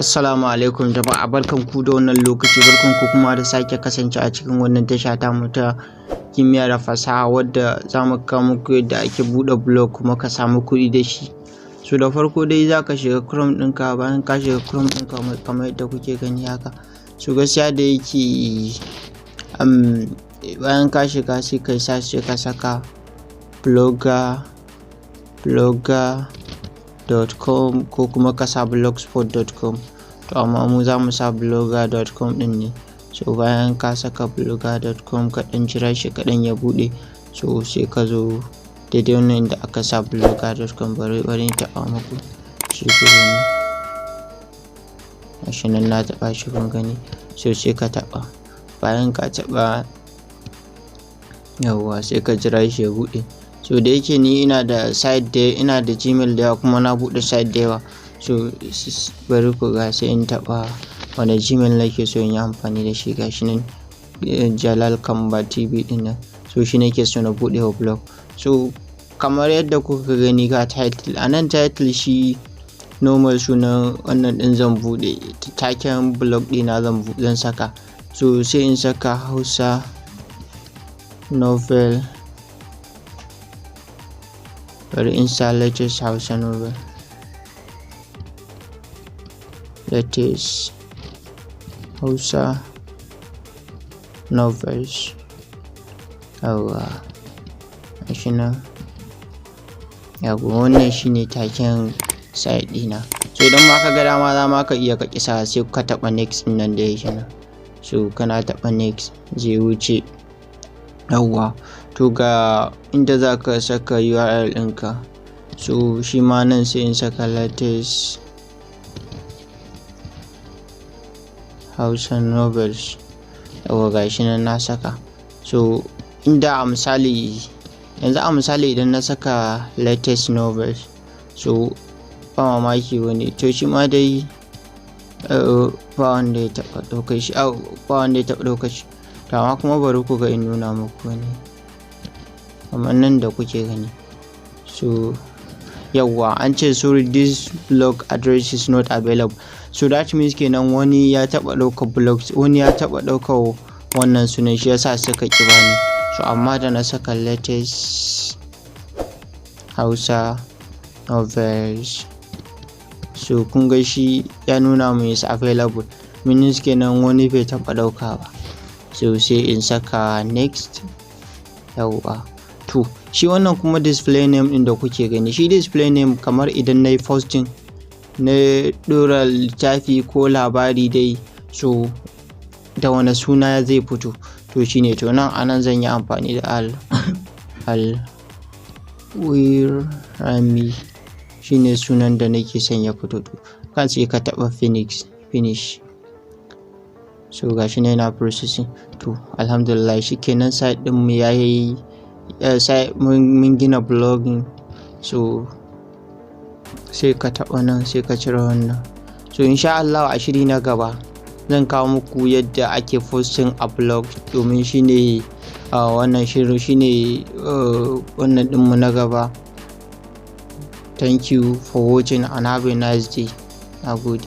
Assalamu alaikum jama'a, barkan ku da wannan lokaci, barkan ku kuma da sake kasance a cikin wannan tasha tamu ta kimiyya da fasaha, wadda za mu kawo muku yadda ake buɗe blog kuma ka samu kuɗi da shi. So da farko dai za ka shiga Chrome ɗinka. Bayan ka shiga Chrome ɗinka kamar yadda kuke gani haka. So gaskiya da yake bayan ka shiga, sai kai search, sai ka saka blogger blogger.com ko kuma ka sa blogspot.com. To amma mu za mu sa blogger.com ɗin ne. So bayan ka saka blogger.com, ka ɗan jira shi kaɗan ya buɗe. So sai ka zo daidai wannan inda aka sa blogger.com. Bari in taɓa muku shi ku gani. Gashi nan na taɓa shi, kun gani. So sai ka taɓa. Bayan ka taɓa, yawwa, sai ka jira shi ya buɗe. So da yake ni ina da site da ina da Gmail da yawa, kuma na buɗe site da yawa. So bari ku ga, sai in taɓa wane Gmail nake so in yi amfani da shi. Gashi nan, Jalal Kamba TV ɗin nan. So shi nake so na buɗe wa blog. So kamar yadda kuka gani, ga title a nan. Title shi normal sunan wannan ɗin zan buɗe, taken blog ɗina zan saka. So sai in saka Hausa novel. Bari in sa latest Hausa novel, latest Hausa novels. Yawwa, gashi nan. Yawwa, wannan shine taken site ɗina. So idan ma ka ga dama, za ma ka iya ka ƙi sawa, sai ka taɓa next ɗin nan da yake nan. So kana taɓa next, zai wuce. Yawwa, to ga inda za ka saka URL ɗinka. So shi ma nan sai in saka latest Hausa novels. Yawwa, gashi nan na saka. So inda a misali yanzu, a misali idan na saka latest novels, so ba mamaki wani, to shi ma dai ba wanda ya taɓa ɗaukar shi, ba wanda ya taɓa ɗaukar shi. To amma kuma bari ku ga in nuna muku wani kamar nan da kuke gani. So yawwa, an ce, "Sorry, this blog address is not available." So that means kenan wani ya taɓa ɗaukar blog, wani ya taɓa ɗaukar wannan sunan, shi yasa suka ƙi bani. So amma da na saka latest Hausa novels, so kun ga shi ya nuna mun is available, means kenan wani bai taɓa ɗauka ba. So sai in saka next. Yawwa, to shi wannan kuma display name ɗin da kuke gani, shi display name kamar idan na yi posting, na ɗora littafi ko labari dai, so da wane suna zai fito? To shine. To nan a nan zan yi amfani da Al Wirami, shine sunan da nake son ya fito. To kan sai ka taɓa finish. So gashi nan yana processing. To alhamdulillah, shikenan, site ɗin mu yayi, mun gina blogging. So sai ka taɓa nan, sai ka cire wannan. So insha Allah a shiri na gaba zan kawo muku yadda ake posting a blog, domin shine wannan shirin, shine wannan ɗinmu na gaba. Thank you for watching and have a nice day. Nagode.